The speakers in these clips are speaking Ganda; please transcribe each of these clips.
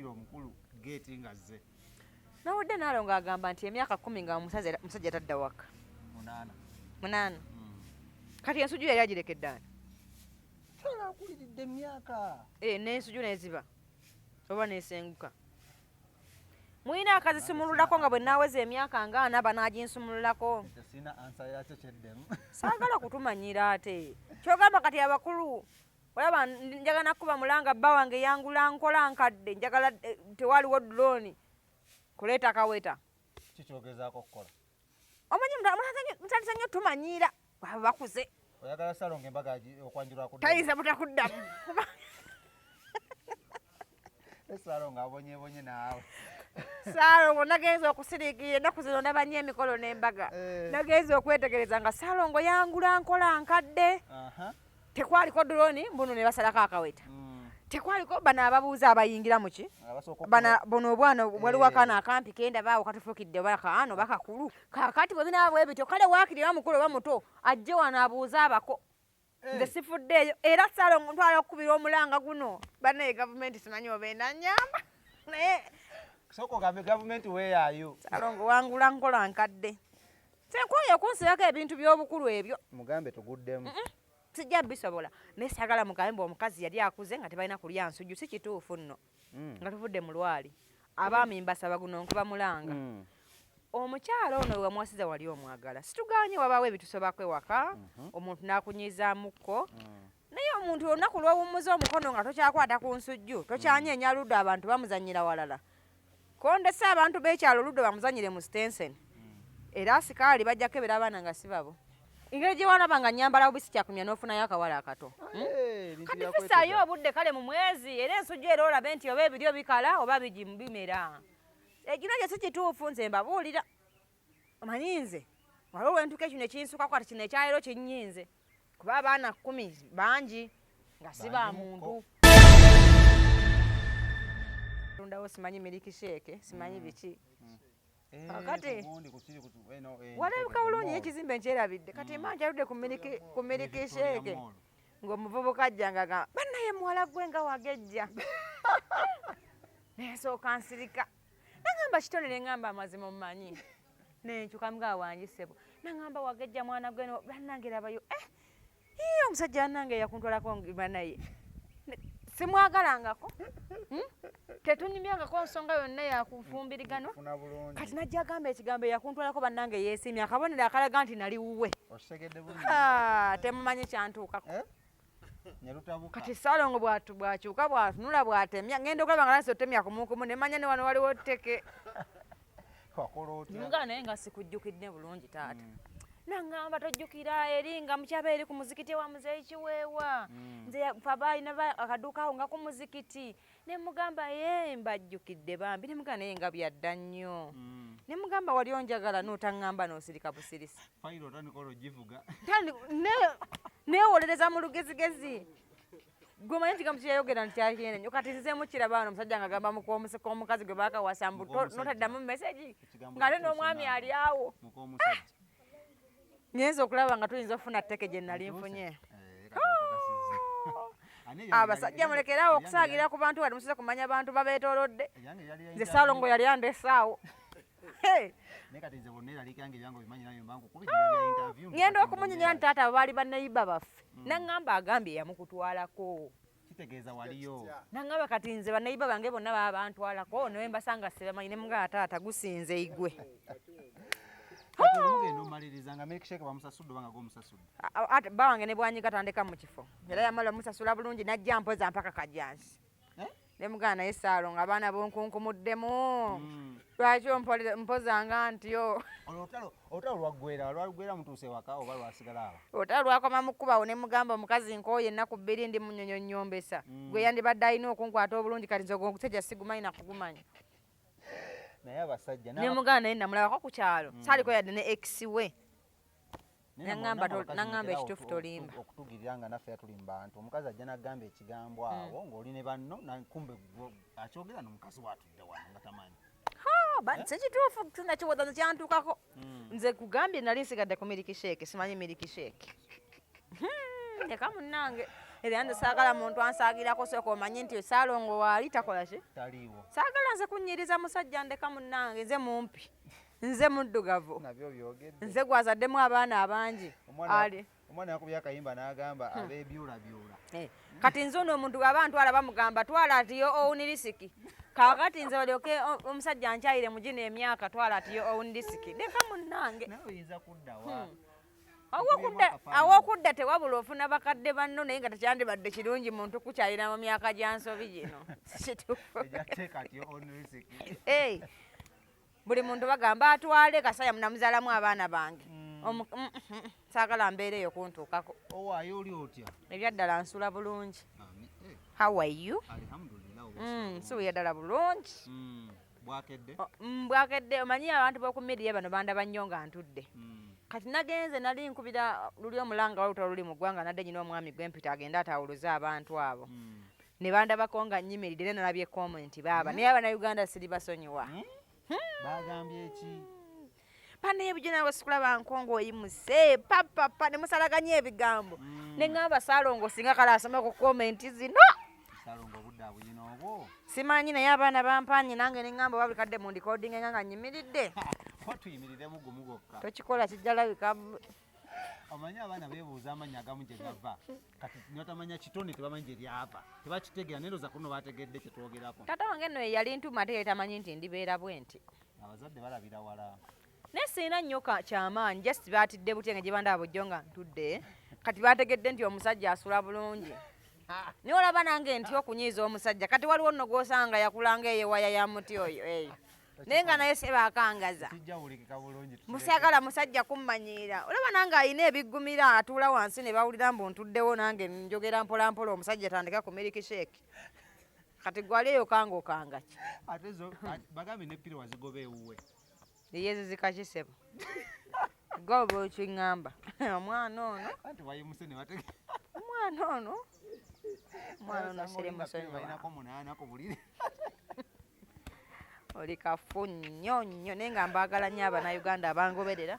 N'owulira omukulu geeti nga zze. Nawulidde Naalongo agamba nti emyaka 10 nga omusajja tadda waka. 8. 8. Kati ensujju yali agirekedde ani? Kyala akuliridde emyaka. Eh, n'ensujju n'eziba oba n'esenguka. Mulina akazisumululako nga bwe naaweza emyaka nga ana banaaginsumululako. Ekyo sirina ansa yakyo kyeddemu. Saagala kutumanyira ate. Ky'ogamba kati abakulu olaba njagala nakuba mulanga bba wange yangula nkola nkadde njagala tewaliwo drone kuleeta kaweta. Kikyogezaako okukola. Omanyi mutandise nnyo tumanyiira baba bakuze. Oyagala Ssalongo embaga okwanjulwa kuddamu. Tayinza butakuddamu. Ssalongo abonyebonye naawe. Ssalongo nagenze okusiriikirira ennaku zino ndaba nnyo emikolo n'embaga. Nagenze okwetegereza nga Ssalongo yangula nkola nkadde. Tekwaliko drone mbuno ne basalako akaweta. Tekwaliko bano ababuuza abayingira mu ki? Bano buno obwana waliwo akaana akampi kenda baawo katufuukidde oba kaano oba kakulu. Kaakati bwe binaaba bwe bityo kale waakiri oba mukulu oba muto ajje wano abuuze abako. Nze sifuddeeyo era Ssalongo ntwala okukubira omulanga guno. Bannaye gavumenti simanyi oba enannyamba. Naye sooka ogambe gavumenti weeyaayo. Ssalongo wangula nkola nkadde. Senkooye okunsibako ebintu by'obukulu ebyo. Mugambe tuguddemu. Sijja bisobola. Naye saagala mugambe mbu omukazi yali akuze nga tebalina kulya nsujju, si kituufu nno. Nga tuvudde mu lwali. Abaami mbasaba guno nkuba mulanga. Omukyala ono we wamuwasiza wali omwagala. Situgaanye wabaawo ebitusobako ewaka, omuntu n'akunyiizaamukko. Naye omuntu olunaku lw'owummuza omukono nga tokyakwata ku nsujju, tokyanyeenya ludda abantu bamuzannyira walala. Kondesa abantu b'ekyalo oludda bamuzannyire mu sitenseni. Era asikaali bajja kukebera abaana nga si babo. Engeri gye walaba nga nnyambala bubi sikyakumya n'ofunayo akawala akato. Kati fissaayo obudde kale mu mwezi era ensujju era olabe nti oba ebiryo bikala oba bimera. Ekino kye si kituufu nze mbabuulira. Omanyi nze waliwo we ntuuka ekino ekinsukako kati kino ekyaleero kinnyinze kuba abaana 10 bangi nga si ba muntu. Tundawo simanyi miliki shake, simanyi biki. Kati walabika bulungi ekizimbe nkyerabidde. Kati mba nkyaludde ku miliki shake ng'omuvubuka ajja ng'agamba bannaye muwala gwe nga wagejja. Nensooka nsirika. Nangamba kitone ne ngamba amazima omumanyi. Nenkyuka mga wangi ssebo. Nangamba wagejja mwana gwe no bannange labayo. Ii omusajja bannange yakuntwalako bannaye. Simwagalangako. Tetunyumyangako nsonga yonna ya kufumbiriganwa. Kati najja agamba ekigambo yakuntwalako bannange yeesiimye akabonero akalaga nti nali wuwe. Temumanyi kyantuukako. Kati Ssalongo bw'akyuka bw'atunula bw'atemya ngenda okulaba nga nansi otemya kumukumu ne manya ne wano waliwo tteke. Nga naye nga sikujjukidde bulungi taata. Nangamba tojjukira eri nga mukyaba eri ku muzikiti ewa Muzeeyi Kiweewa. Nze ffe abalina akaduuka awo nga ku muzikiti. Ne mugamba ye mbajjukidde bambi ne mugamba naye nga byadda nnyo. Ne mugamba wali onjagala n'otaŋŋamba n'osirika busirisi. Fayiro otandika olwo givuga. Neewolereza mu lugezigezi. Gwe omanyi ekigambo kye yayogera nti kyali kinene nnyo. Kati nze mukiraba wano omusajja ng'agamba muk'omusika omukazi gwe baakawasa mbu n'otaddamu message ng'ate n'omwami ali awo. Ngenze okulaba nga tuyinza okufuna tteke gye nali nfunye. Abasajja mulekeraawo okusaagira ku bantu kati musoose kumanya bantu babeetoolodde. Nze Ssalongo yali andesaawo. Ngenda okumunyonyola nti taata abo baali banneyiba baffe. N'aŋŋamba agambye yamukutwalako. Kitegeeza waliyo. N'aŋŋamba kati nze banneyiba bange bonna baba bantwalako ne mbasanga sibamanyi ne mugamba taata gusinze igwe. Kati olumugenda omaliriza nga milkshake bamusasudde oba nga gw'omusasudde? Ate bba wange ne bwanyiga tandeka mu kifo. Era yamala omusasula bulungi n'ajja mpoza mpaka Kajjansi. Ne mugamba naye Ssaalongo abaana bonkunkumuddemu. Lwaki mpozanga ntyo? Olutalo lwaggwera, lwaggwera mutuuse waka oba lwasigala awo? Olutalo lwakoma mu kkubawo ne mugamba omukazi nkooye ennaku 2 ndi munyonyo nnyombesa. Gwe yandibadde alina okunkwata obulungi kati nze ogwo ogusajja sigumanyi na kugumanya. Naye abasajja Ne mugamba naye namulabako ku kyalo. Saaliko yadde ne ex we. Nangamba ekituufu tolimba. Okutugirira nga naffe tuli mu bantu. Omukazi ajja n'agamba ekigambo awo ng'oli ne banno kumbe akyogera n'omukazi waatudde wano nga tamanyi. Si kituufu sinakiwoza nze kyantuukako. Nze kugambye nali nsigadde ku milkshake, simanyi milkshake. Leka munnange. Era nze saagala muntu ansaagirako, sooka omanye nti Saalongo waali takola ki? Taliiwo. Saagala nze kunnyiriza musajja, ndeka munnange, nze mumpi, nze muddugavu. Nabyo byogedde. Nze gwazaddemu abaana abangi. Ali Omwana yakubye akayimba n'agamba abeebyulabyula. Kati nze ono omuntu aba ntwala bamugamba twala at your own risk. Kaakati nze balyoke omusajja nkyayire mu gino emyaka, twala at your own risk. Leka munnange. Nawe oyinza kuddawa? Awokudda tewabula, ofuna bakadde banno, naye nga tekyandibadde kirungi muntu kukyalira mu myaka gya nsobi gino. Kituufu. Ejja take at your own risk. Hey, buli muntu bagamba atwale kasaya munamuzaalamu abaana bange. Saagala mbeera eyo kuntuukako. Owaayo oli otya? Ebyaddala nsula bulungi. Ami. How are you? Alhamdulillah. Nsuubira ddala bulungi. Bwakedde. Oh, bwakedde. Omanyi abantu b'oku media bano bandaba nnyo nga ntudde. Kati nagenze nali nkubira luli omulanga walutalo luli mu ggwanga, nadde nyina omwami gwempita agende atawuluze abantu abo. Ne bandabako nga nnyimiridde, naye nalabye comment baaba, naye Abannayuganda siri basonyiwa. Bagambye ki? Banaye bujo nawe sikulaba nkongo oyimuse papapa ne musalaganya ebigambo. Ne ŋŋamba Saalongo singa kale asoma ku comment zino. Salongo obudde abuyina obwo. Simanyi, naye abaana bampanye nange ne ŋŋamba oba buli kadde mu ndikodinga nga nnyimiridde. Oba tuyimiriremu gumu gwokka. Tokikola, kijja labika. Omanyi abaana beebuuza amannya agamu gye gava, kati notamanya kitone, tebamanyi gye lyava, tebakitegeera. Naye ndowooza kuno bategedde kye twogerako. Taata wange nno ye yali ntuma, ate yali tamanyi nti ndibeera bwe nti. Abazadde balabira wala. Naye sirina nnyo kyamaanyi, just baatidde butya nga gye bandaba bujjo nga ntudde. Kati bategedde nti omusajja asula bulungi, naye olaba nange nti okunyiiza omusajja. Kati waliwo nno gw'osanga yakulanga eyo waya ya muti oyo eyo, naye nga naye sebakangaza. Kijja wulikika bulungi, tukireke. Musaagala musajja kummanyiira. Olaba nange alina ebiggumira, atuula wansi ne bawulira mbu ntuddewo, nange njogera mpolampola, omusajja tandika ku milk shake. Kati gwali eyo kanga okanga ki? Ate zo bagambye ne piro wazigoba ewuwe. Eyezizika kisebo goba okiŋŋamba omwana ono. Anti wayimuse ne batege. Omwana ono siri musonyiwa. Balinako 8 ku buliri. Oli kafu nnyo nnyo, naye nga mbaagala nnyo Abannayuganda abangoberera,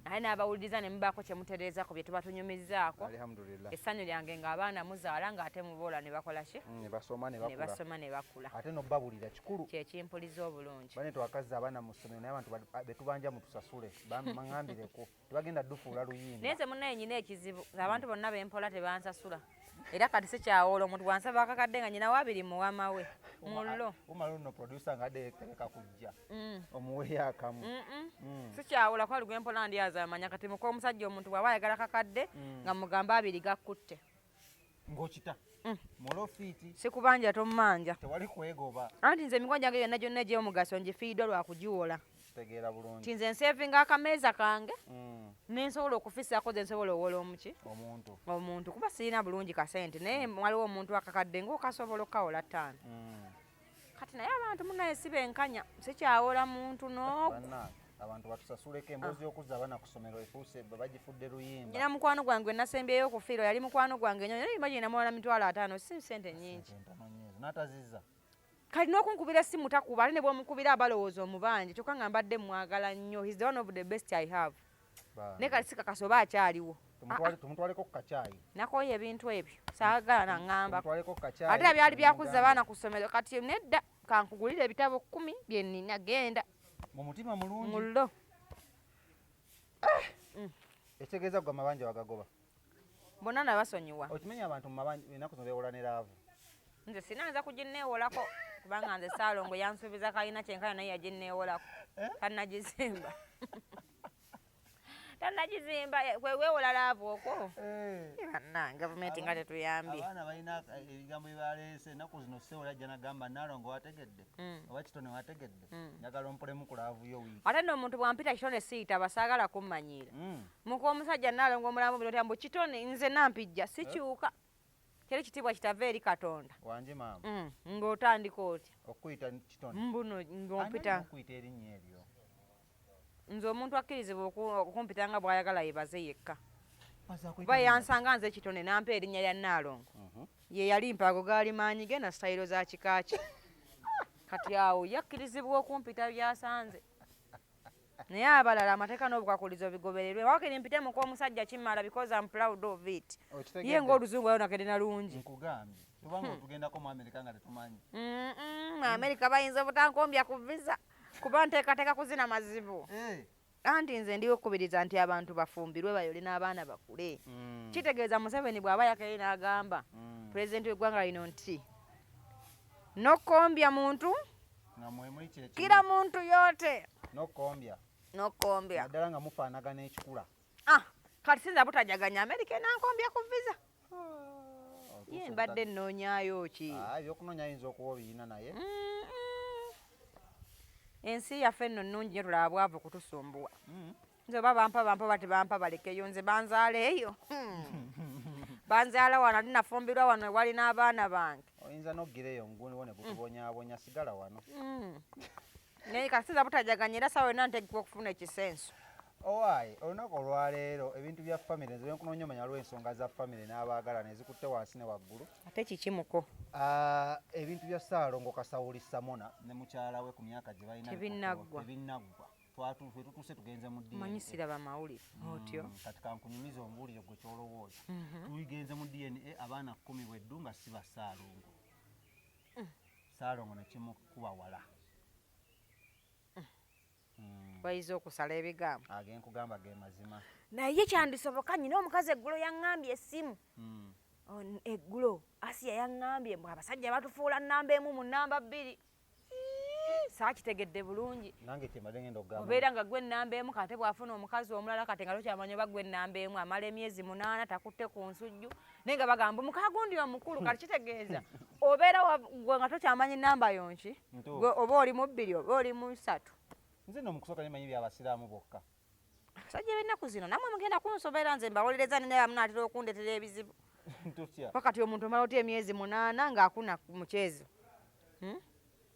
naye n'abawuliriza ne mubaako kye mutereeza ku bye tuba tunyumizzaako. Alhamdulillah. Essanyu lyange ng'abaana muzaala ng'ate muboola ne bakola ki? Ne basoma ne Ne bakula. basoma ne bakula. Ate nobabulira kikulu. Kyekimpuliza obulungi. Bane twakazza abaana mu ssomero, naye abantu betubanja mutusasule, baŋŋambireko tebagenda dufuula luyimba. Naye nze munnaye nyina ekizibu, abantu bonna bempola tebansasula, era kati sikyawoola. Omuntu bwansaba akakadde nga nyina wabiri muwamawe mullo. Umala luno producer nga adde tereka kujja omuweyo akamu. Sikyawula kwali gwempola ndi azamanya. Kati muka omusajja omuntu bw'aba ayagala kakadde nga mugamba abiri gakkutte. Ng'okita mulofiiti. Sikubanja, tommanja. Tewali kwegoba. Anti nze emikono gyange yonna gyonna egy'omugaso ngifiiriddwa lwa kugiwola. Kitegeera bulungi. Nti nze nsevinga akameeza kange nensobola okufisaako ze nsobola owola omuki? Omuntu. Omuntu, kuba sirina bulungi kasente, naye waliwo omuntu akakadde ng'okasobola okukawola 5. Kati naye abantu munaye si benkanya, sikyawola muntu n'ogu. Bannange, abantu batusasuleko emboozi y'okuzza abaana ku ssomero efuuse bagifudde luyimba. Nyina mukwano gwange gwe nasembyeyo okufiirwa yali mukwano gwange nnyo, naye imagine namuwola 50,000, si sente nnyingi. Sente ntono nnyo ezo, n'atazizza. Kati n'okunkubira essimu takuba, ate ne bw'omukubira abalowooza omubanja, kyokka nga mbadde mwagala nnyo. He's the one of the best I have. Naye kati sikakasa oba akyaliwo. Tumutwaleko ku kacaayi. Nakooye ebintu ebyo, saagala naŋŋamba. Tumutwaleko ku kacaayi. Ate era byali byakuzza abaana ku ssomero. Kati nedda, kankugulire ebitabo 10 bye nnina, genda. Mu mutima mulungi. Mullo. Ekitegeeza gwe amabanja wagagoba. Bonna nabasonyiwa. Okimanyi abantu mu mabanja ennaku zino beewola ne love. Nze sinanza kuginneewolako, kubanga nze Saalongo yansuubiza kalina kyenkana, naye yaginneewolako. Eh? Tannagizimba, tannagizimba. Kwe weewola love okwo. Bannange, gavumenti nga tetuyambye. Abaana balina ebigambo byebaleese ennaku zino. Sewola ajja nagamba, "Naalongo wategedde oba Kitone wategedde, njagala ompolemu ku love yo wiiki." Ate nno omuntu bwampita Kitone siyitaba, saagala kummanyiira. Muka omusajja Naalongo omulamu binotya mbu Kitone, nze nampijja sikyuka, teri kitiibwa kitava eri Katonda. Wangi maama. Ng'otandika otya? Okuyita Kitone. Mbuno ng'ompita. Ani okuyita erinnya eryo? Nze omuntu akkirizibwa okumpita nga bw'ayagala yebaze yekka. Baza kuyita Kuba linnya. yansanga nze Kitone nampa erinnya lya Naalongo. Ye yali mpaago gaali maanyi ge na sitayiro za kika kye. Kati awo yakkirizibwa okumpita byasanze. Naye abalala amateeka n'obukwakulizo bigobererwe. Wakiri mpite mu kw'omusajja kimmala because I'm proud of it. Okitegedde? Ye ng'oluzungu ayo na lungi. Nkugambye tubanga otugendako mu Amerika nga tetumanyi. Amerika bayinza obutankombya ku visa kuba nteekateeka kuzina mazibu. Eh. Anti nze ndiwo okukubiriza nti abantu bafumbirwe bayole n'abaana bakule. Kitegeeza Museveni bw'aba yakeere n'agamba pulezidenti w'eggwanga lino nti nokombya muntu Nga mwe muli kye kimu. Kila muntu yote Nokombya. Nokombya. Naddala nga mufaanagana ekikula. Ah, kati sinza butajaganya Amerika enankombya ku visa. Otuuse Ye mbadde nnoonyaayo ki? Ah, ebyokunoonya ayinza okuba obiyina naye. Ensi yaffe nno nnungi nnyo, tulaba bwavu kutusumbuwa. Nze oba bampa bampa oba tebampa balekeyo, nze banzaala eyo. Banzaala wano ate nafumbirwa wano ewali n'abaana bange. Oyinza n'oggira eyo nguniwo ne gukubonyaabonya, sigala wano. Naye kati sinza butajaganya era ssaawa yonna ntegeka okufuna ekisenso. Owaaye, olunaku olwaleero ebintu bya famire nze byenkunoonya omanya lw'ensonga za famire n'abaagala ne zikutte wansi ne waggulu. Ate kiki muko? Ebintu bya Ssaalongo Kasawuli Samona ne mukyala we ku myaka gye balina Tebinnaggwa. Tebinnaggwa. Tutuuse tugenze mu DNA. Manyi siraba mawulire. Otyo? Kati kankunyumize ombuulire gwe ky'olowooza. Tugenze mu DNA abaana 10 bweddu nga si ba Ssaalongo. Ssaalongo ne kimukuba wala. Bayinza okusala ebigambo. Agenkugamba ge mazima. Naye kyandisoboka nnyina omukazi eggulo yaŋŋambye essimu. Eggulo Asiya yaŋŋambye mbu abasajja batufuula nnamba 1 mu nnamba 2. Saakitegedde bulungi. Nange kye mbadde ngenda okugamba. Obeera nga gwe nnamba 1 kati bw'afuna omukazi omulala kati nga tokyamanya oba gwe nnamba 1 amala emyezi 8 takutte ku nsujju. Naye nga bagamba mukagundi omukulu kati kitegeeza obeera gwe nga tokyamanyi nnamba yonki. Ntuufu. Gwe oba oli mu 2 oba oli mu 3. Nze nno mu kusooka ne mmanyi by'abasiraamu bokka. Abasajja b'ennaku zino nammwe mugenda kunsoberera nze mbawolereza nina munaatera okundeetera ebizibu. Ntutya. Wakati omuntu omala otya emyezi 8 ng'akuna ku mukyezo?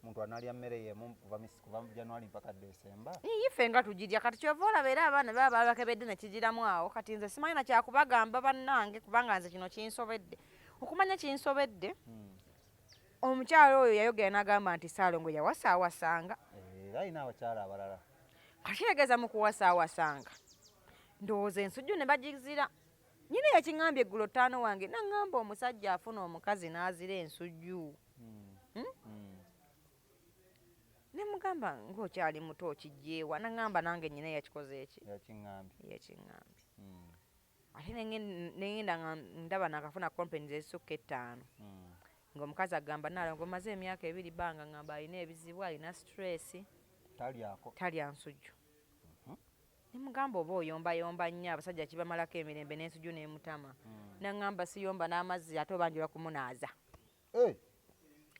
Omuntu analya mmere y'emu kuva mu January mpaka December. Ii, ffe nga tugirya kati kyova olaba era abaana baba bakebedde ne kigiramu awo. Kati nze simanyi na kyakubagamba bannange kubanga nze kino kinsobedde. Okumanya kinsobedde, omukyala oyo yayogera n'agamba nti Ssaalongo yawasaawasanga. Era alina abakyala abalala. Kati kitegeeza mu kuwasaawasanga. Ndowooza ensujju ne bagizira. Nnyina yakiŋŋambye eggulo 5 wange n'aŋŋamba omusajja afuna omukazi n'azira ensujju. Ne mugamba ng'okyali muto okiggyeewa, n'aŋŋamba nange nnyina yakikoze eki? Yakiŋŋambye. Yakiŋŋambye. Ate ne ŋŋenda nga ndaba naakafuna complaints ezisukka 5. Ng'omukazi agamba Nnaalongo mmaze emyaka 2 bbanga ŋŋamba alina ebizibu, alina stress. Talyako. Talya nsujju. Ne mugamba oba oyombayomba nnyo abasajja kibamalako emirembe n'ensujju n'emutama. N'aŋŋamba siyomba n'amazzi ate oba njula kumunaaza.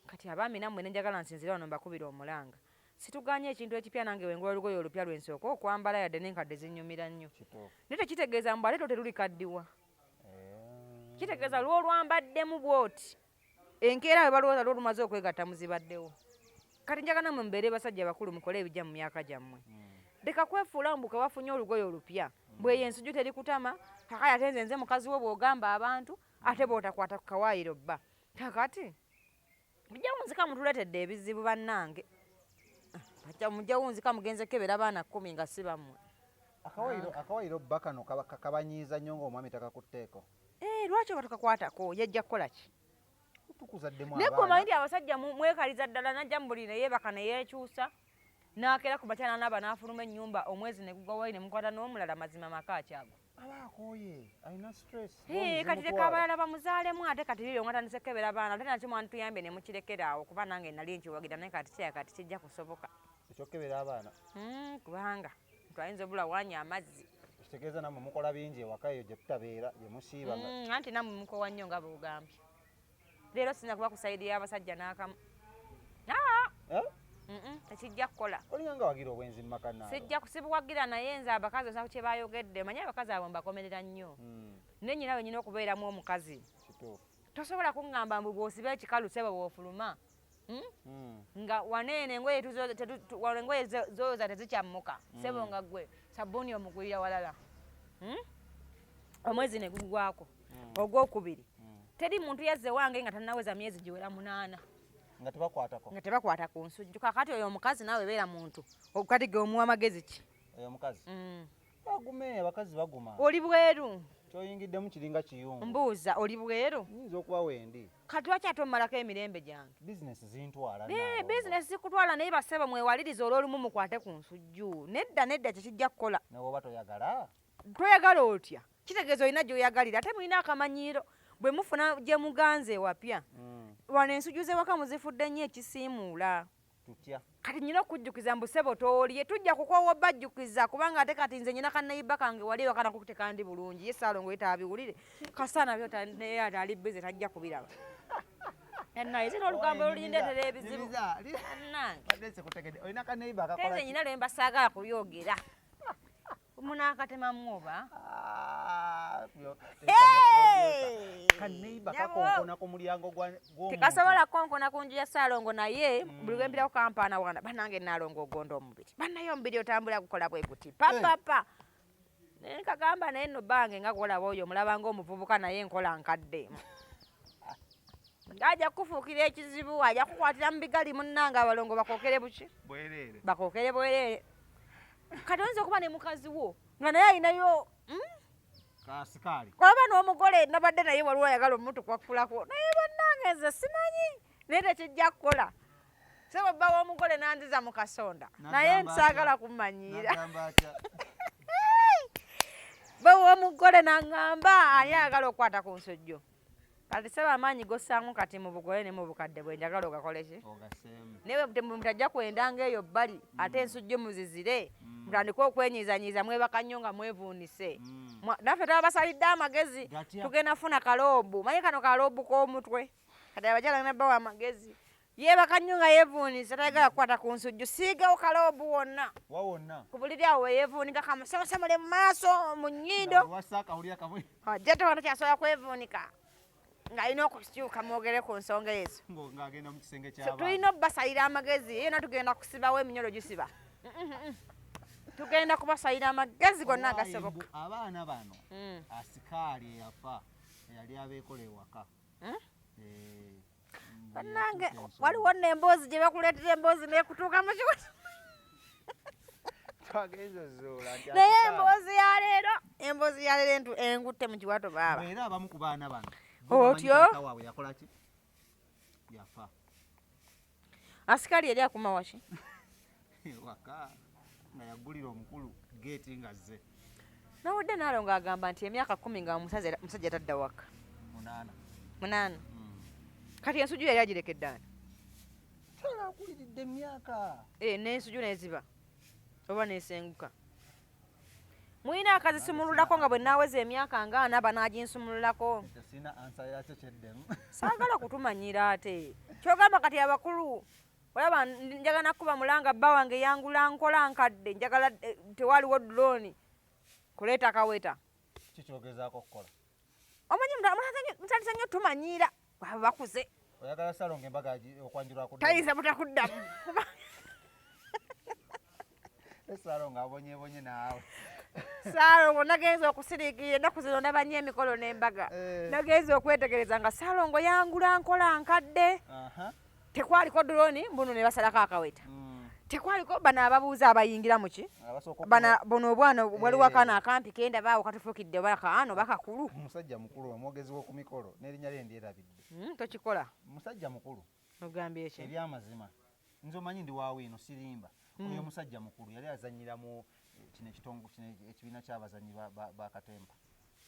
Kati abaami nammwe ne njagala nsinziire wano mbakubire omulanga. Situgaanye ekintu ekipya nange we ngula olugoye olupya lwe nsooka okwambala yadde n'enkadde zinnyumira nnyo. Naye tekitegeeza mbu ate lwo teruli kaddiwa. Kitegeeza lw'olwambaddemu bw'oti. Enkeera bwe balowooza lwo lumaze okwegatta muzibaddewo. Kati njagala nammwe mubeere basajja bakulu mukole ebijja mu myaka gyammwe. Leka kwefuula mbu ke wafunye olugoye olupya. Bwe ensujju teri kutama, kakati ate nze nze mukazi wo bw'ogamba abantu, ate bw'otakwata ku kawaayiro bba. Kakati mujja wunzika mutuleetedde ebizibu bannange. Mujja wunzika mugenze kebera abaana 10 nga si bammwe. Akawaayiro bba kano kabanyiiza nnyo ng'omwami takakutteeko. Lwaki oba tokakwatako? Yajja kukola ki? Tukuzaddemu Naye abaana. gwe omanyi nti abasajja mwekaliza ddala n'ajja mu buli ne yeebaka ne yeekyusa. N'akeera ku makya n'anaaba n'afuluma ennyumba omwezi ne gugwa wali ne mukwata n'omulala mazima maka akyago. Aba akooye, alina stress. Kati leka abalala bamuzaalemu ate kati bibyo mwatandise kukebera abaana ate nakyo mwantuyambye ne mukirekera awo kuba nange nali nkiwagira naye kati kirabika kati kijja kusoboka. Ekyokukebera abaana? Kubanga omuntu ayinza obula wanya amazzi. Kitegeeza nammwe mukola bingi ewaka eyo gye tutabeera, gye musiiba nga Anti nammwe mukowa nnyo nga bw'ogambye. Leero sinza kuba ku sayidi y'abasajja n'akamu. Tekijja kukola. Olinga nga wagira obwenzi mu maka naawe. Sijja kusibuwagira naye nze abakazi osanga kye bayogedde. Omanyi abakazi abo mbakomerera nnyo. Naye nnyina we nnyina okubeeramu omukazi. Kituufu. Tosobola kuŋŋamba mbu bw'osiba ekikalu ssebo bw'ofuluma. Nga waneeno engoye wano engoye z'oyoza tezikyammuka. Ssebo nga ggwe sabbuuni omugulira walala. Omwezi ne gugwako. Ogwokubiri. Teri muntu yazze wange nga tannaweza myezi giwera 8. Nga tebakwatako. Nga tebakwata ku nsujju. Kaakati oyo omukazi naawe beera muntu. Kati gwe omuwa magezi ki? Oyo omukazi bagume, abakazi baguma. Oli bweru. Kyoyingiddemu kiringa kiyungu. Mbuuza, oli bweru? Nyinza okuba wendi. Kati lwaki ate omalako emirembe gyange? Bizinesi zintwala. Bizinesi zikutwala, naye basebo mwewaliriza olw'olumu mukwate ku nsujju. Nedda nedda, tekijja kukola. Nawe oba toyagala. Toyagala otya? Kitegeeza olina gy'oyagalira, ate mulina akamanyiiro bwe mufuna gye muganze ewapya. Wano ensujju z'ewaka muzifudde nnyo ekisiimuula. Tutya? Kati nyina okujjukiza mbu ssebo toolye, tujja kukoowa obbajjukiza, kubanga ate kati nze nyina kannayiba kange wali ewaka nako tekandi bulungi. Ye Ssaalongo ye taabiwulire, kasita nabyo naye ate ali busy tajja kubiraba. Naye zino olugambo lulindeetera ebizibu. Bannange. Badde sikutegedde. Olina kaneiba akakola Nze ki? nyina lwe mba saagala kubyogera. Munaakatemamu oba? Ah, Hey! Kaneiba Nyabo! kakonkona ku mulyango gw'omuntu. Tekasobola kukonkona ku nju ya Ssaalongo, naye buli lwe mpirako kampaana wana, bannange Nnaalongo ogonda omubiri. Bannaye omubiri otambula gukola bwe guti. Pa, pa, pa. Naye nkagamba naye nno bbange nga gw'olaba oyo omulaba ng'omuvubuka naye nkola nkadde. Ng'ajja kukufuukira ekizibu, ajja kukwatira mu bigali munnange abalongo bakookere buki? Bwereere. Bakookere bwereere. Kati oyinza okuba ne mukazi wo nga naye alinayo, Kasikaali. Oba n'omugole nabadde naye waliwo ayagala omutukwakulako, naye bannange nze simanyi, naye tekijja kukola. Ssebo bba w'omugole n'anziza mu kasonda, naye N'agamba atya? nsaagala kummanyiira. N'agamba atya? Bba w'omugole n'aŋŋamba ani ayagala okukwata ku nsujju. Kati ssebo amaanyi gossangu kati mu bugole ne mu bukadde bwe njagala ogakole ki? Ogasseemu. Naye bwe mutajja kwenda ng'eyo bbali, ate ensujju muzizire, mutandike okwenyiizanyiiza, mwebaka nnyo nga mwevuunise. Naffe twabasalidde amagezi, Gatya? tugenda funa kaloobu. Manyi kano kaloobu k'omutwe. Kati abakyala bagenda bawa amagezi. Yeebaka nnyo nga yeevuunise, tayagala kukwata ku nsujju. Siigawo kaloobu wonna. Wa wonna? Ku buliri awo we yeevuunika, kamusemusemule mu maaso, mu nnyindo. Nga wassa akawulira kamwe. Ajja tewano kyasobola kwevuunika. Ng'alina okukyuka mwogere ku nsonga ezo. Ng'agenda mu kisenge So, ky'abaana. tulina obbasalira amagezi, yena tugenda kusibawo eminyolo gisiba. Tugenda kubasalira amagezi gonna Owaayi agasoboka. mbu abaana bano, asikaali eyafa, eyali abeekola ewaka. Mbu Bannange, yatuuka ensonga. waliwo nno emboozi gye bakuleetera, emboozi n'ekutuuka mu kiwato. Twagenze ozuula nti Naye asikaali. emboozi ya leero engutte mu kiwato baaba. Era abamu ku baana bano, bo Otyo? bamanyi taata waabwe yakola ki? Yafa. Asikaali yali akuma waki? Ewaka nga yaggulira omukulu geeti nga azze. Nawudde Nnaalongo agamba nti emyaka 10 nga omusajja tadda waka. 8. 8. Kati ensujju yali agirekedde ani? Kyala akuliridde emyaka. N'ensujju n'eziba oba n'esenguka. Mulina akazisumululako nga bwe nnaaweza emyaka nga ana banaaginsumululako. Ekyo sirina ansa yakyo kyeddemu. Saagala kutumanyira ate. Ky'ogamba kati abakulu, olaba njagala nakuba mulanga bba wange yangula nkola nkadde, njagala tewaliwo drone kuleeta kaweta. Ki ky'ogezaako okukola? Omanyi mutandise nnyo tumanyiira, abo bakuze. Oyagala Ssalongo embaga okwanjulwa kuddamu? Tayinza butakuddamu. Ssalongo abonyebonye naawe. Ssalongo nagenze okusiriikirira ennaku zino ndaba nnyo emikolo n'embaga. Nagenze okwetegereza nga Ssalongo yangula nkola nkadde. Tekwaliko drone mbuno ne basalako akaweta. Tekwaliko bano ababuuza abayingira mu ki? Abasooka Bana, okuba- buno obwana waliwo akaana akampi kenda baawo katufuukidde oba kaano oba kakulu. Musajja mukulu omwogezi w'oku mikolo n'erinnya lye ndyerabidde. Tokikola. Musajja mukulu. Ogambye ki? Ebyamazima. Nze omanyi ndi wa wiino sirimba. Oyo musajja mukulu yali azannyira mu kino ekitongo, kino ekibiina ky'abazannyi ba Katemba.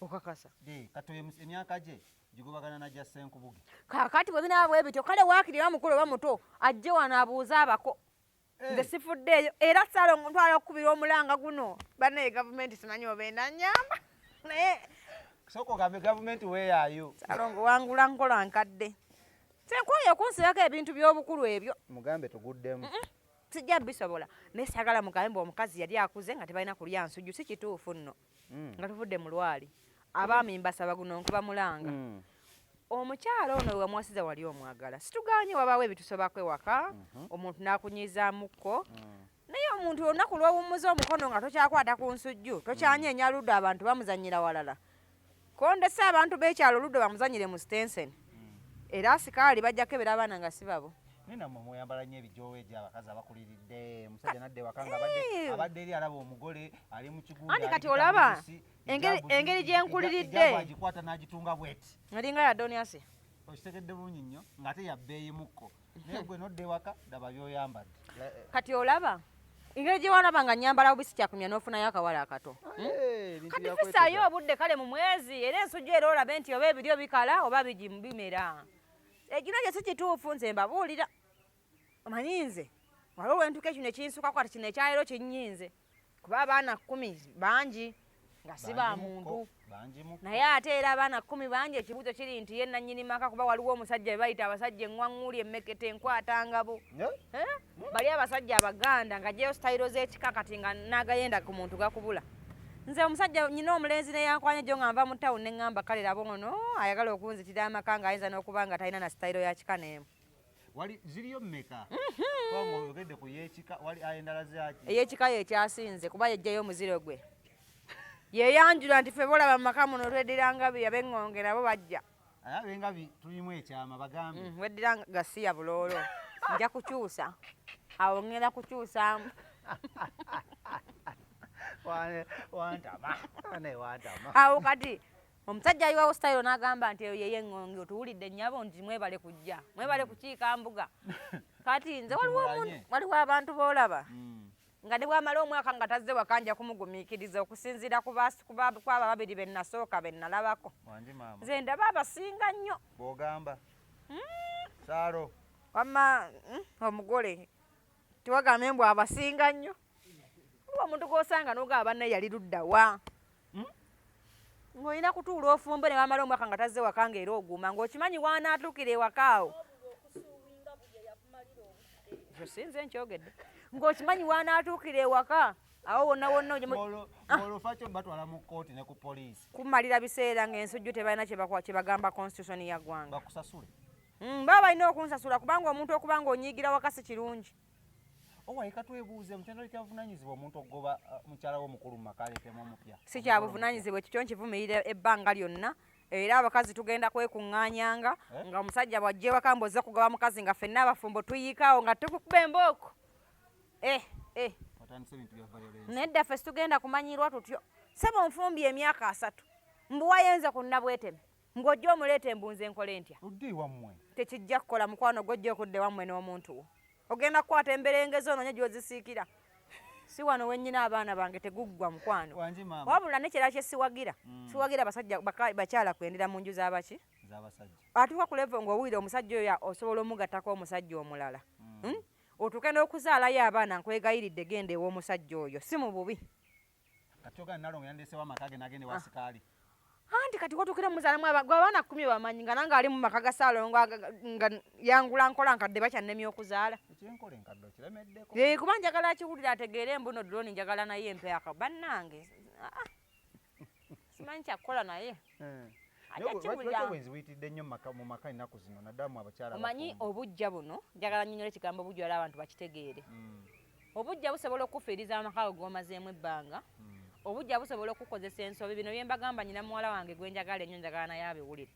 Okakasa? Kati oyo emyaka gye gigobagana na gya Ssenkubuge. Kaakati bwe binaaba bwe bityo, kale waakiri oba mukulu oba muto, ajje wano abuuze abako. Nze sifuddeeyo, era Ssalongo ntwala okukubira omulanga guno. Bannaye gavumenti simanyi oba enannyamba. Naye Sooka ogambe gavumenti weeyaayo. Ssalongo wangula nkola nkadde. Ssenkooye okunsibako ebintu by'obukulu ebyo. Mugambe tuguddemu. Sijja bisobola. Naye saagala mugambe mbu omukazi yali akuze nga tebalina kulya nsujju, si kituufu nno. Nga tuvudde mu lwali. Abaami mbasaba guno nkuba mulanga. Omukyala ono we wamuwasiza wali omwagala. Situgaanye wabaawo ebitusobako ewaka, omuntu n'akunyiizaamukko. Naye omuntu olunaku lw'owummuza omukono nga tokyakwata ku nsujju, tokyanyeenya luddo abantu bamuzannyira walala. Kondesa abantu b'ekyalo oluddo bamuzannyire mu Stensen. Era asikaali bajja kukebera abaana nga si babo. Naye nammwe mweyambala nnyo ebijoowo egyo abakazi abakuliridde. Omusajja nadda ewaka nga abadde eri alaba omugole ali mu kigundi. Anti kati olaba engeri gye nkuliridde. Agikwata n'agitunga bweti. Eringa ya Doniasi. Okitegedde bulungi nnyo ng'ate ya bbeeyimukko. Naye gwe nodda ewaka daba by'oyambadde. Kati olaba engeri gye walaba nga nnyambala bubi sikyakumya n'ofunayo akawala akato. Kati fisaayo obudde kale mu mwezi era ensujju era olabe nti oba ebiryo bikala oba bimera. Ekino kye si kituufu nze mbabuulira. Omanyi nze waliwo lwe ntuuka ekino ekinsukako kati kino ekyaleero kinnyinze. Kuba abaana 10 bangi nga si ba muntu. Naye ate era abaana 10 bangi ekibuuzo kiri nti ye nannyini maka kuba waliwo omusajja be bayita abasajja eŋŋwaŋŋuuli emmekete enkwatangabo. Bali abasajja Abaganda nga gyeyo sitayiro z'ekika kati nga n'agayenda ku muntu gakubula. Nze omusajja nnyina omulenzi ne yankwanya gyo nga nva mu tawuni ne ŋŋamba kale laba ono ayagala okunzitira amaka ng'ayinza n'okuba nga talina na sitayiro ya kika n'emu. Wali ziriyo mmeka? Kubanga oyogedde ku y'ekika, wali endala zaaki? Ey'ekika ye ekyasinze kuba yejjayo omuziro gwe. Yeeyanjula nti ffe bolaba mu maka muno tweddira ngabi ab'eŋŋonge nabo bajja. Aye ab'engabi tulimu ekyama bagambe. Weddira gasiya buloolo. Nja kukyusa. Awo ŋŋenda kukyusaamu. Wantama. Naye wantama. Awo kati omusajja ayiwawo sitayiro n'agamba nti eyo yey'eŋŋonge otuwulidde nnyabo nti mwebale kujja, mwebale kukiika mbuga. Kati nze waliwo abantu b'olaba nga ne bw'amala omwaka nga tazze waka nja kumugumiikiriza okusinziira ku abo ababiri be nasooka be nalabako. Nze ndaba abasinga nnyo. Bw'ogamba. Saalo. Wamma omugole tewagambe mbu abasinga nnyo. Waliwo omuntu gw'osanga n'ogamba banne yali ludda wa? Ng'olina kutuula ofumbe ne bamala omwaka nga tazze waka ng'era oguma ng'okimanyi w'anaatuukira ewaka awo. Ekyo si nze nkyogedde. Ng'okimanyi w'anaatuukira ewaka awo wonna wonna Ng'olwo kyo batwala mu kkooti ne ku poliisi. Kumalira biseera ng'ensujju tebalina kye bagamba constitution ya ggwanga. Bakusasule. Baba balina okunsasula kubanga omuntu okuba ng'onyiigira waka si kirungi. Owaye katwebuuze mukyalo kyabuvunaanyizibwa omuntu okugoba mukyala we omukulu mu maka aleetemu omupya. Si kyabuvunaanyizibwa ekyo kyo nkivumirira ebbanga lyonna. Era abakazi tugenda kwekuŋŋaanyanga nga omusajja bw'ajja ewaka mbu ozze kugoba mukazi nga ffenna abafumbo tuyiikaawo nga tukukuba embooko. Watandise ebintu bya violence. Nedda ffe situgenda kumanyirwa tutyo. Ssebo nfumbye emyaka 3 mbu wayenze ku nnabweteme ng'ojja omuleeta embunze nkole ntya? Odde ewammwe. Tekijja kukola mukwano gw'ojja okudda ewammwe n'omuntu wo. Ogenda kukwata emberenge zo ononye gy'ozisiikira. Si wano we nnyina abaana bange teguggwa mukwano. Wangi maama. Wabula n'ekirala kye siwagira. Siwagira abasajja bakyala kwendera mu nju z'abaki? Z'abasajja. Atuuka ku level ng'owulira omusajja oyo osobola omugattako omusajja omulala. Otuuke n'okuzaalayo abaana nkwegayiridde genda ew'omusajja oyo si mu bubi. Kati ogamba Nalongo yandeesewo amaka ge n'agenda ewa Sikaali. Anti kati wotuukira muzaalamu gwe abaana 10 bamanyi nga nange ali mu maka ga Ssaalongo nga yangula nkola nkadde bakyannemya okuzaala. Ekyenkola enkadde okiremeddeko. Kuba njagala akiwulire ategeere mbu no drone njagala naye empe bannange. Simanyi kyakukola naye. Ajja kiwulira. Lwaki obwenzi buyitiridde nnyo mu maka ennaku zino naddala mu abakyala Omanyi obuggya buno njagala nnyonnyole ekigambo obuggya era abantu bakitegeere. Obuggya busobola okukufiiriza amaka go g'omazeemu ebbanga. Obuggya busobola okukozesa ensobi bino bye mbagamba nnyina muwala wange gwe njagala ennyo njagala naye abiwulire.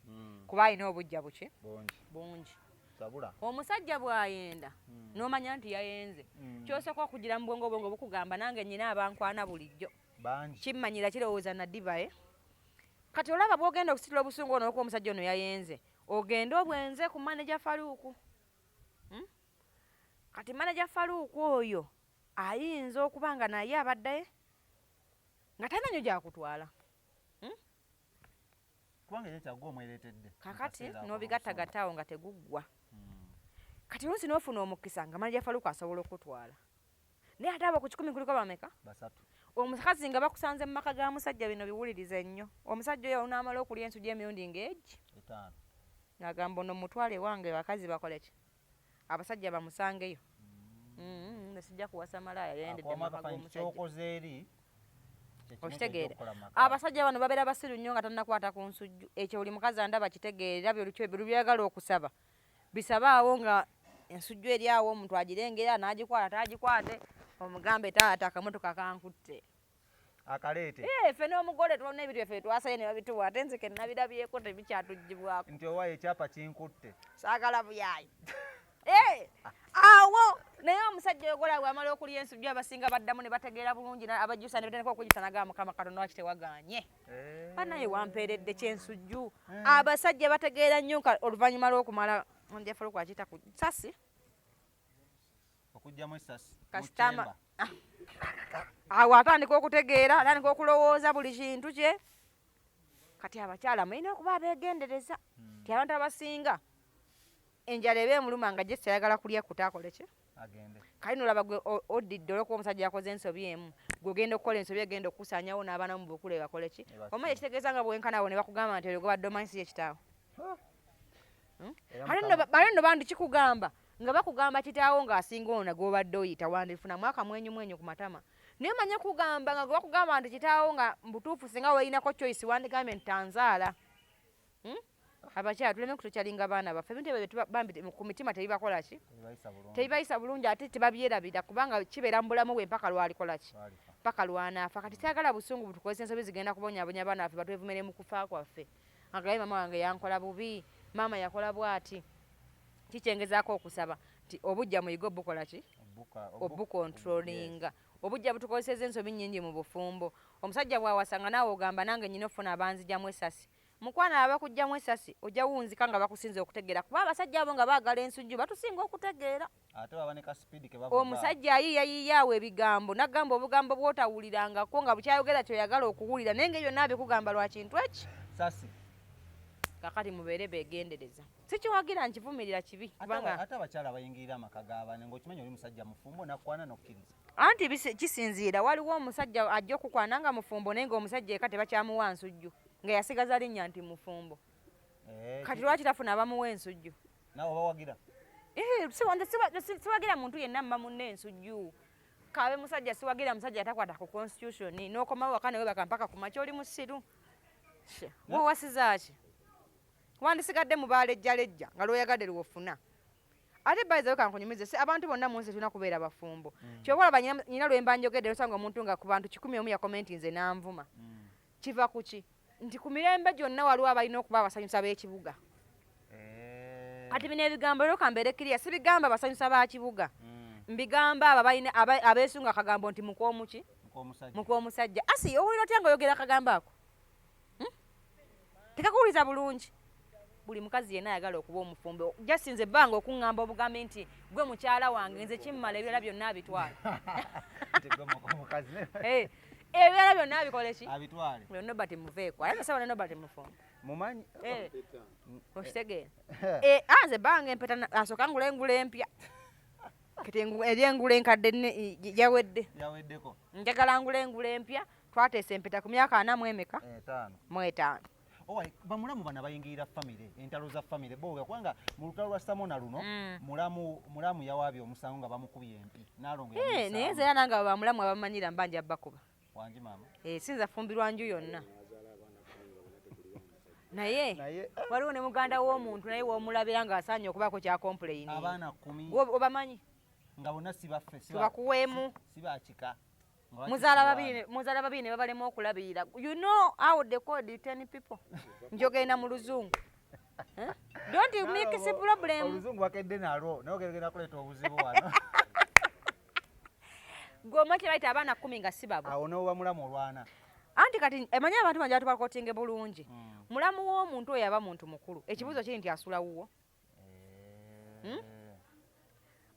Kuba alina obuggya buki? Bungi. Sabula. Omusajja bw'ayenda n'omanya nti yayenze. Ky'osooka okugira mu bwongo bwo nga bukugamba nange nnyina abankwana bulijjo. Bangi. Kimmanyira kirowooza nadiba. Kati olaba bw'ogenda okusitula obusungu ono olw'okuba omusajja ono yayenze, ogende obwenze ku maneja Faruku. Kati maneja Faruku oyo ayinza okuba nga naye abadde nga talina nnyo gy'akutwala. Kubanga ekyo kyaggwa omwereetedde. Kakati n'obigattagatta awo nga teguggwa. Kati oluusi n'ofuna omukisa nga maneja Faruku asobola okukutwala. Naye ate abo ku 1 kuliko bameka? 3. Omukazi nga bakusanze mu maka ga musajja bino biwulirize nnyo. Omusajja oyo onaamala okulya ensujju emirundi ng'egi? 5. Ng'agamba ono mutwale ewange bakazi bakole ki? Abasajja bamusangeyo. Nze sijja kuwasa malaaya yayendedde mu maka g'omusajja. Ky'okoze eri, Okitegeera. Abasajja bano babeera basiru nnyo nga tannakwata ku nsujju. Ekyo buli mukazi andaba kitegeera buli by'ayagala okusaba. Bisabaawo nga ensujju eri awo omuntu agirengera n'agikwata t'agikwate omugambe taata akamotoka kankutte. Akaleete. Ffe n'omugole tulina ebintu byaffe twasaye ne babituwa ate nze ke nabirabyeko tebikyatuggyibwako. Nti owaye ekyapa kinkutte. Saagala buyaayi. Eh, awo naye omusajja oyogola bwamala okulya ensujju, abasinga baddamu ne bategeera bulungi, abajjusa ne batandika okujjusa, nagaa, "Mukama Katonda, waki tewagaanye? Banaye wampeeredde kyensujju." Abasajja bategeera nnyo nka oluvannyuma lw'okumala njefa lwakiyita ku sasi. Okugyamu esasi. Kasitama awo atandika okutegeera, atandika okulowooza buli kintu kye. Kati abakyala mulina okuba abeegendereza ti abantu abasinga enjala eba emuluma nga jesi ayagala kulya kutaakole ki. Agende. Kali nolaba gwe oddidde olwokuba omusajja yakoze ensobi emu, gwe ogenda okukola ensobi egenda okukusaanyawo n'abaana mu bukule bakole ki. Ne basiba. Omanyi ekitegeeza nga bwenkana awo ne bakugamba nti oyo gwebadde omanyi si ye kitaawo. Era Ate nno Mukama- bale nno bandikikugamba nga bakugamba kitaawo ng'asinga ono gw'obadde oyita, wandifunamu akamwenyumwenyu ku matama. Naye manye kugamba nga gwe bakugamba nti kitaawo, nga mubutuufu singa weeyinako choice wandigambye nti tanzaala. Abakyala tuleme kutukyalinga baana baffe. Ebintu ebyo bambi ku mitima tebibakola ki? Tebibayisa bulungi. Tebibayisa bulungi, ate tebabyerabira kubanga kibeera mu bulamu bwe mpaka lwalikola ki? Lwalifa. Paka lwanaafa. Kati kyagala busungu butukozesa ensobi zigenda kubonyabonya abaana baffe, batwevumere mu kufa kwaffe, agaye maama wange yankola bubi, maama yakola bw'ati. Kikyengezaako okusaba nti obujja muyige obukola ki? Obucontrollinga. Obujja butukozeseza ensobi nnyingi mu bufumbo. Omusajja bw'awasanga naawe ogamba, "Nange nyina ofuna abanzigyamu esasi." Mukwana, abakugjamu esasi ojja wunzika nga bakusinza okutegeera, kuba abasajja abo nga baagala ensujju batusinga okutegeera. Ate baba ne ka speed ke bavuga. Omusajja ayiiyayiiya awo ebigambo nagamba obugambo bw'otawulirangako nga bukyayogera kyoyagala okuwulira, naye nga byonna abikugamba lwa kintu eki? Sasi. Kakati mubeere beegendereza. Sikiwagira, nkivumirira, kibi. Ate Kubanga ate abakyala abayingirira amaka g'abaana ng'okimanyi oli musajja mufumbo, nakwana n'okkiriza. Anti kisinziira. Waliwo omusajja ajja okukwana nga mufumbo, naye ng'omusajja eka tebakyamuwa nsujju, nga yasigaza linnya nti mufumbo. Kati lwaki tafuna abamuwa ensujju? Naawe obawagira? Eh, siwagira muntu yenna mma munne ensujju, kabe musajja. Siwagira musajja atakwata ku constitution n'okomawo waka newebaka mpaka ku makya. Oli musiru. Wewasizaaki? Wandisigadde mu baalejjalejja nga lwoyagadde lwofuna. Ate bayiza kankunyumize, si abantu bonna mu nsi tulina kubeera bafumbo. Kyova olaba nyina lwe mba njogedde, nosanga omuntu nga ku bantu 101 yakomentinze n'anvuma. Kiva ku ki? Nti ku mirembe gyonna waliwo abalina okuba abasanyusa b'ekibuga. Kati bino ebigambo leero kambeere kiriya, sibigamba basanyusa ba kibuga, mbigamba abo abeesunga akagambo nti mukwomuki. Muk'omusajja. Mukwomusajja. Asi owulira otya nga oyogera akagambo ako? Tekakuwuliza bulungi. Buli mukazi yenna ayagala okuba omufumbo, jasinze ebbanga okuŋŋamba obugambi nti gwe mukyala wange, nze kimmala, ebirala byonna abitwala. Nti gwe muk'omukazi. Eh, ebirala byonna abikole ki? Abitwale. Nobert muveeko, aye nosaba ne Nobert mufumbo. Mumanyi. Eh, okitegeera? Eh, ah, nze ebbanga empeta asooka ngula engula empya. Kati eri engula enkadde yawedde. Yaweddeko. Njagala ngula engula empya. Twateesa empeta ku myaka ana mu emeka? 5. Mu 5. Owa bamulamu bano abayingirira famire, entalo za famire boga, kubanga mu lutalo lwa Samona luno, mulamu yawaabye omusango nga bamukubye empi naalongo. Eh, naye nze era nange abo bamulamu abamanyira mba nja bakuba. Wangi maama. Eh, sinza fumbirwa nju yonna, naye Naye waliwo ne muganda w'omuntu naye w'omulabira ng'asaanye okubaako kyakompulayini. Abaana 10. Obamanyi? Nga bonna si baffe, Tubakuweemu. si bakika. Nga Muzaala bakisibwa. Muzaala babiri ne babalema okulabirira. You know how they call the 10 people? Njogenda mu luzungu. Eh? Don't you make Nalongo, problem. Oluzungu bakedde nalwo, naye ogenda kuleeta obuzibu wano. Gwe kye bayita abaana 10 nga si babo. Awo n'oba mulamu olwana. Anti kati emanyi abantu banje batubakotinge bulungi. Mulamu w'omuntu oyo aba muntu mukulu. Ekibuuzo kiri nti asula wuwo?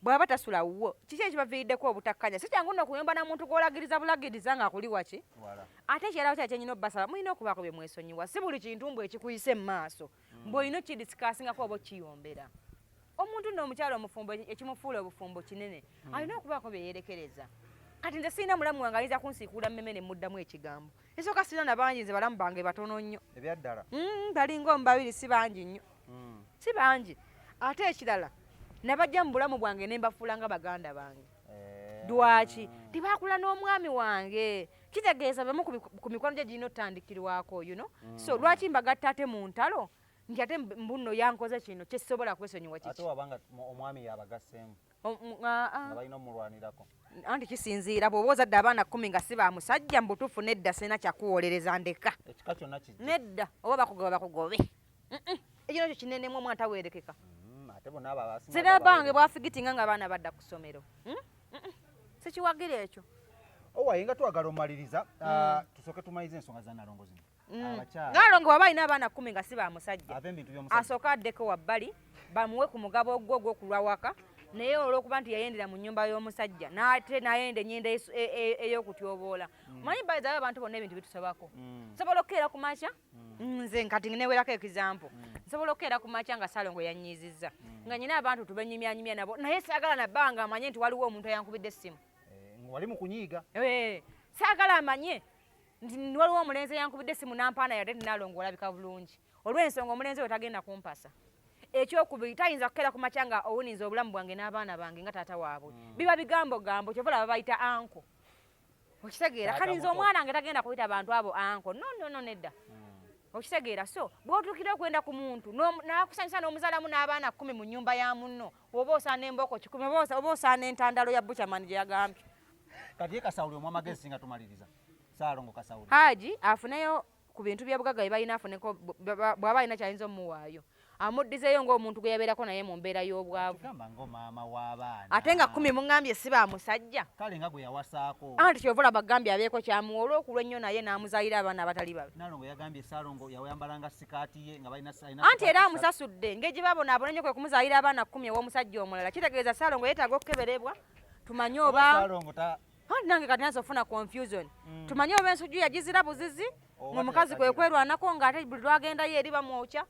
Bw'aba tasula wuwo, kiki ekibaviiriddeko obutakkanya? Si kyangu nno okuyomba na muntu gw'olagiriza bulagiriza ng'akuli waki. Wala. Ate ekirala kya kyenyina obbasaba, mulina okubaako bye mwesonyiwa. Si buli kintu mbu ekikuyise mu maaso mbw'olina okidiscusingako oba okiyombera. Omuntu nno omukyala omufumbo, ekimufuula obufumbo kinene, alina okubaako bye yeerekereza. Kati nze sirina mulamu wange ayinza kunsiikuula mmeme ne muddamu ekigambo. Esooka sirina na bangi, nze balamu bange batono nnyo. Ebyaddala. Balinga omu babiri, si bangi nnyo. Si bangi. Ate ekirala, nabajja mu bulamu bwange ne mbafuula nga baganda bange. Lwaki tebakula n'omwami wange? Kitegeeza bamu ku mikwano gye girina otutandikirwako. So lwaki mbagatta ate mu ntalo nti ate mbuno yankoze kino kyesobola kwesonyiwa? Ate Kiki? wabanga omwami yabagasseemu Ah, nga balina omulwanirako. Anti kisinziira bw'oba ozadde abaana 10 nga si ba musajja. Mu butuufu nedda, sirina kyakuwolereza, ndeka. Ekika kyonna kijja. Nedda, oba bakugoba bakugobe. Ekino kyo kinenemu, omwana taweerekeka. Ate bonna abo abasinga Zina bange babaweereza. bwafigitinga nga abaana badda ku ssomero. Sikiwagira ekyo. Owaye nga twagala omaliriza, tusooke tumalirize ensonga za Nalongo zino. Abakyala Nalongo bw'aba alina abaana 10 nga si ba musajja, ava ebintu by'omusajja, asooke addeko wabbali bamuwe ku mugabo ogwo ogw'okulwa waka, naye olw'okuba nti yayendera mu nnyumba y'omusajja n'ate n'ayenda ennyenda ey'okutyoboola. Omanyi bayizayo abantu bonna ebintu bitusobako. Nsobola okukeera ku makya, nze kati newerako example, nsobola okukeera ku makya nga Ssalongo yannyiizizza, nga nyina abantu tubenyumyanyumya nabo, naye saagala nabbanga amanye nti waliwo omuntu eyankubidde essimu. Wali mu kunyiiga. Saagala amanye nti waliwo omulenzi eyankubidde essimu n'ampaana yadde Nalongo olabika bulungi, olw'ensonga omulenzi oyo tagenda kumpasa. Ekyokubiri, tayinza kukeera ku makya nga owuninza obulamu bwange n'abaana bange nga taata waabwe. Biba bigambo gambo, kyova olaba bayita uncle. Okitegeera? Taata Kati nze muto. omwana wange tagenda kuyita bantu abo uncle. No, no, no, nedda. Okitegeera? So bw'otuukira okwenda ku muntu n'akusanyusa n'omuzaalamu n'abaana 10 mu nnyumba ya munno, oba osaana embooko 10, oba osaana entandalo ya Buchaman gye yagambye. Kati ye Kasawuli omuwa amagezi singa tumaliriza. Ssaalongo Kasawuli. Haji afuneyo ku bintu bya bugagga bye balina, afuneko bw'aba alina ky'ayinza omuwaayo, amuddizeeyo ng'omuntu gwe yabeerako naye mu mbeera y'obwavu. Tugamba ng'omaama w'abaana. Ate nga 10 muŋŋambye si ba musajja. Kale nga gwe yawasaako. Anti kyova olaba agambye abeeko kyamuwa olw'okulwa ennyo naye n'amuzaalira abaana abatali babe. Nalongo yagambye Ssaalongo yawayambalanga sikaati ye nga balina alina Anti era sikaati. amusasudde ng'egi babonaabona ennyo kwe kumuzaalira abaana 10 ew'omusajja omulala. Kitegeeza Ssaalongo yeetaaga okukeberebwa tumanye oba Ssaalongo ta Anti nange kati nasa ofuna confusion. Tumanye oba ensujju yagizira buzizi, Oba omukazi kwe teyakagira. kwerwanako ng'ate buli lwagendayo eri bamwokya.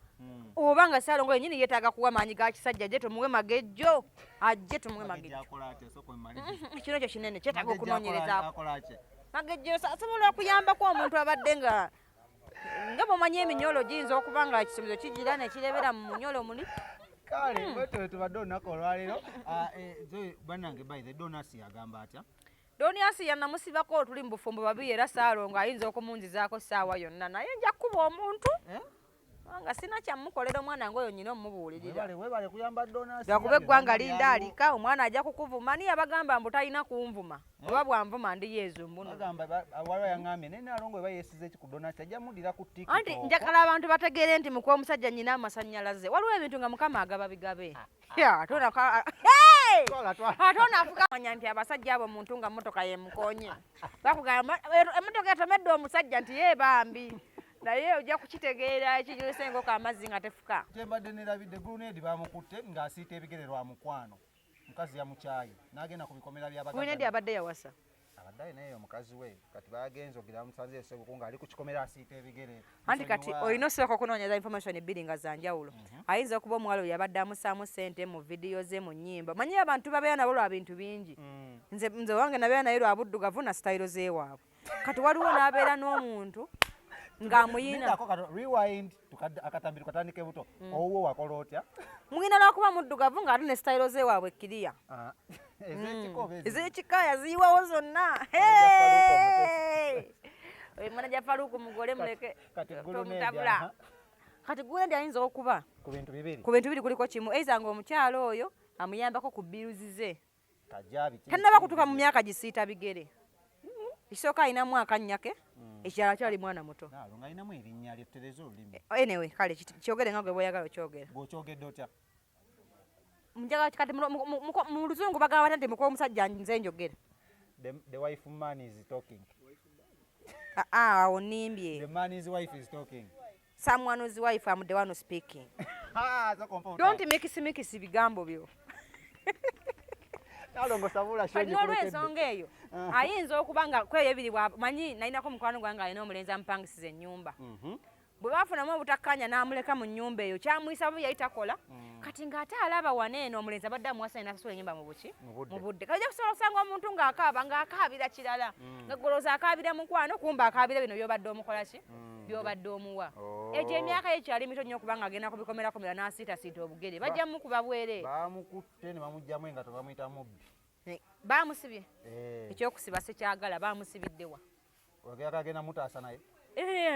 Oba nga Ssaalongo yennyini yeetaaga kuwa maanyi ga kisajja, ajje tumuwe magejjo, ajje tumuwe Magejjo magejjo. akola atya? Sooka ommalirize. Kino ekyo kinene kyetaaga Magejjo okunoonyerezaako. akola atya? Magejjo asobola okuyambako omuntu abadde nga bw'omanyi eminyolo giyinza okuba nga ekisumuluzo kigira ne kirebera mu munyolo muli. Kale bwetyo tubadde olunaku olwaleero. Zoe, bannange, by the Donasi agamba atya? Doniasi yannamusibako tuli mu bufumbo babiri, era Ssaalongo ayinza okumunzizaako ssaawa yonna, naye nja kukuba omuntu. Eh? Kubanga sina kyamukolera omwana ng'oyo nnyina omubuulirira. Webale, webale kuyamba Donasi. Lwakuba eggwanga lindaalika, omwana ajja kukuvuma. Niye abagamba mbu talina kunvuma, oba bwanvuma ndi Yezu mbuno. Bagamba waliwo yaŋŋambye naye Nalongo eba yeesize ki ku Donasi, ajja muddira ku TikTok. Anti njagala abantu bategeere nti muka omusajja nnyina amasannyalaze. Waliwo ebintu nga Mukama agaba bigabe. Ya, ate ono Hey! Twala, twala. Ate ono afuka manya nti abasajja abo muntu nga mmotoka yemukoonye. Bakugamba, emmotoka etomedde omusajja nti ye bambi. Naye ojja kukitegeera ekijulisa enkoko amazzi nga tefuka. Kye mbadde neerabidde, Grenade baamukutte ng'asiita ebigere lwa mukwano. Mukazi yamukyaye n'agenda ku bikomera by'abagagga. Grenade abadde yawasa. Abadde alina eyo mukazi we, kati bagenze ogira bamusanze esebuku ng'ali ku kikomera asiita ebigere. Anti kati Nsonyiwa. olina osooka okunoonyeza information bbiri nga za njawulo. Ayinza okuba omuwala oyo yabadde amussaamu ssente mu vidiyo ze, mu nnyimba. Omanyi abantu babeera nabo lwa bintu bingi. Nze wange nabeera naye lwa buddugavu na sitayiro z'ewaabwe. Kati waliwo n'abeera n'omuntu ng'amuyina. Lindako katono, rewind, akatambi tukatandike buto. Owuwo wakola otya? Muyina lwakuba muddugavu ng'ate ne sitayiro z'ewaabwe kkiriya. Ez'ekika oba ezi- Ez'ekika yaziyiwawo zonna. Manager Farouk omutesi. Hey! Oyo manager Farouk mugole muleke Kati Grenade, tomutabula. aha. Kati Grenade ayinza okuba ku bintu bibiri. Ku bintu bibiri kuliko kimu. Either ng'omukyala oyo amuyambako ku bills ze. Kajabi, kiri Tannaba kiri kutuuka mu kiri. myaka gisiita bigere. Ekisooka alinamu akannya ke, ekirala akyali mwana muto. Naalo ng'alinamu erinnya lye, tutereeze olulimi. Anyway, kale kyogere nga gwe bw'oyagala okyogera. Bw'okyogedde otya? Njagala kati mu luzungu bagamba batya nti muka omusajja nze njogera? The wife man is talking. Awo nnimbye. The man's wife is talking. Someone's wife, I'm the one speaking. Ha, so kompa Don't mix mix bigambo byo. Nalongo sabula Kati shonyi n'olw'ensonga eyo, ayinza okuba nga kweyo ebiri bwa manyi nalinako mukwano gwange alina omulenzi amupangisiza ennyumba. Bwe baafunamu obutakkaanya n'amuleka mu nnyumba eyo, kyamuyisa bubi yali takola. Kati ng'ate alaba wano eno omulenzi abadde amuwasa n'asasula ennyumba mu buki? Mu budde. Mu budde. Kati ojja kusobola okusanga omuntu ng'akaaba, ng'akaabira kirala. Nga ggolooza akaabira mukwano, kumbe akaabira bino by'obadde omukola ki? By'obadde omuwa. Egyo emyaka ye kyali mito nnyo kubanga agenda kubikomerakomera n'asiitasiita obugere. Bajja mukuba bwereere. Baamukutte ne bamuggyamu engatto bamuyita mubbi. Baamusibye. Ekyokusiba sikyagala, baamusibidde wa? Wagera agenda mutaasa naye.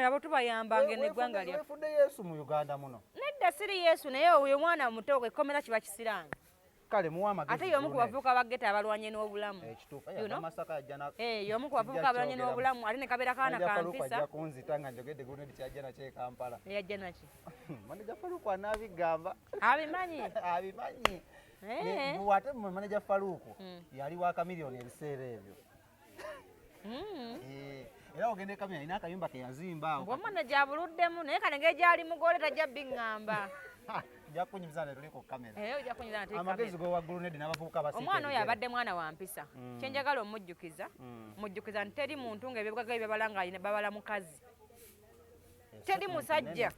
Abo tubayambanga eno eggwanga lyaffe. Weefudde Yesu mu Uganda muno. Nedda siri Yesu, naye oyo mwana muto, ekkomera kiba kisiraani. Kale muwa amagezi. Ate y'omu ku Grenade. bavubuka ba ghetto abalwanye n'obulamu. Ekituufu. You know? Masaka yajja na Y'omu ku bavubuka Sijja abalwanye kyogeramu. n'obulamu, ate ne kabeera kaana Manager ka Farouk mpisa. ajja kunzita nga njogedde Grenade kyajja nakyo e Kampala. Yajja naki? Manager Farouk anaabigamba. Abimanyi. Abimanyi. Ate manager Farouk yali wa Chameleone ebiseera ebyo. Era ogenda e Chameleone alina akayumba ke yazimba awo. Bw'omwana gyabuluddemu naye kale ngeri gyali mugole tajja biŋŋamba. Nja kunyumiza ne tuli ku kamera. Ojja kunyumiza ne tuli ku Amagezi kamera. g'owa Grenade n'abavubuka abasiika Omwana oyo ebigere. abadde mwana wa mpisa. Kye njagala omujjukiza, mujjukiza nti teri muntu ng'ebyobugagga bye babala nga alina babala mukazi. Teri musajja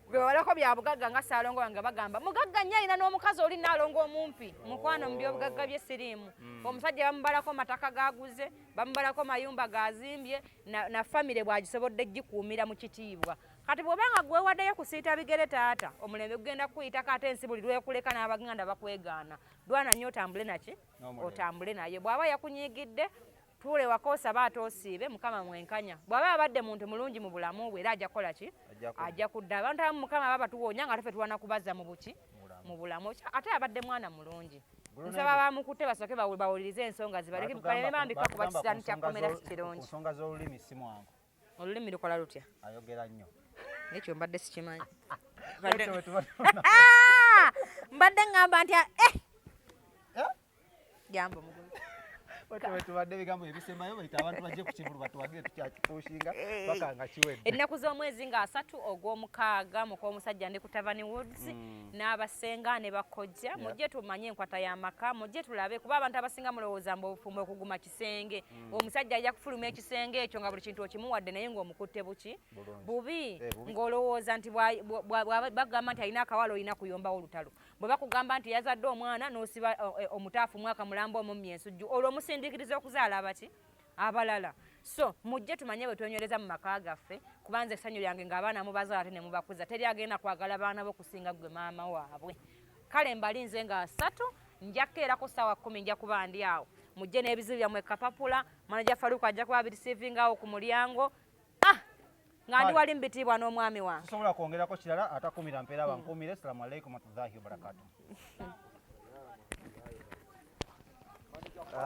gwe babalako bya bugagga nga Ssaalongo wange bagamba mugagga nnyo alina n'omukazi oli Nnaalongo omumpi. Mukwano mu byobugagga bye siriimu. Omusajja bamubalako mataka g'aguze, bamubalako mayumba g'azimbye, na famire bw'agisobodde gikuumira mu kitiibwa. Kati bw'obanga gwe waddeyo kusiita bigere taata, omulembe gugenda kukuyitako ate ensi buli lwekuleka n'abaganda bakwegaana. Lwana nnyo otambule naki? N'omulembe. Otambule naye. Bw'aba yakunyiigidde, tuule waka osabe ate osiibe, Mukama mwenkanya. Bw'aba abadde muntu mulungi mu bulamu bwe era ajja kukola ki? Ajja kudda. Ajja kudda. Abantu abamu Mukama baba batuwonya nga ate ffe tulwana kubazza mu buki? Mu bulamu. Mu bulamu. Ate abadde mwana mulungi. Grenade. Nsaba bamukutte basooke bawulirize ensonga ze, baleke baleme bambi Batugamba kuba ku kisaani kya nsonga kkomera si kirungi. ku nsonga z'olulimi si mwangu. Olulimi lukola lutya? Ayogera nnyo. Ekyo mbadde sikimanyi. Ekyo bwe tuba tuna- Mbadde ŋŋamba nti, Jambo mugulu. Bwetyo bwe tubadde ebigambo ebisembayo, bayita abantu bajje ku kivvulu batuwagire, tukyakipushinga paka nga kiwedde. Ennaku z'omwezi nga 3 ogw'omukaaga muk'omusajja ndi ku Tavern Woods n'abasenga ne bakojja. Mujje tumanye enkwata y'amaka, mujje tulabe, kuba abantu abasinga mulowooza mbu obufumbo okuguma kisenge. Omusajja ajja kufuluma ekisenge ekyo nga buli kintu okimuwadde naye ng'omukutte buki? Bulungi. Bubi. Bubi. Ng'olowooza nti bagamba nti alina akawala olina kuyombawo olutalo. Bwe bakugamba nti yazadde omwana n'osiba omutaafu mwaka mulamba omummi ensujju, olwo omusindiikiriza okuzaala abaki? Abalala. So mujje tumanye bwe twenywereza mu maka gaffe, kubanza essanyu lyange ng'abaana mubazaala ate ne mubakuza. Teri agenda kwagala baana bo kusinga ggwe maama waabwe. Kale mbalinze nga 3, nja kukeerako ssaawa 10 nja kuba ndi awo. Mujje n'ebizibu byammwe kapapula, Manager Farouk ajja kuba abirisiivinga awo ku mulyango. Nga ndi Kale. wali mu bitiibwa n'omwami wange. Tusobola kwongerako kirala, atakumira mpeera bankuumire. Assalamu alaikum warahmatullahi wabarakatuh.